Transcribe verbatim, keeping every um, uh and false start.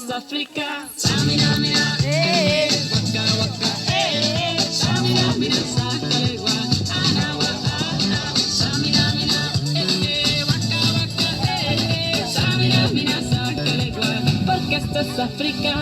Africa. Samina mina, eh, waka waka, eh, samina mina, sakalewa, anawa, anawa, samina mina, eh, waka waka, eh, samina mina, sakalewa, orquestas Africa.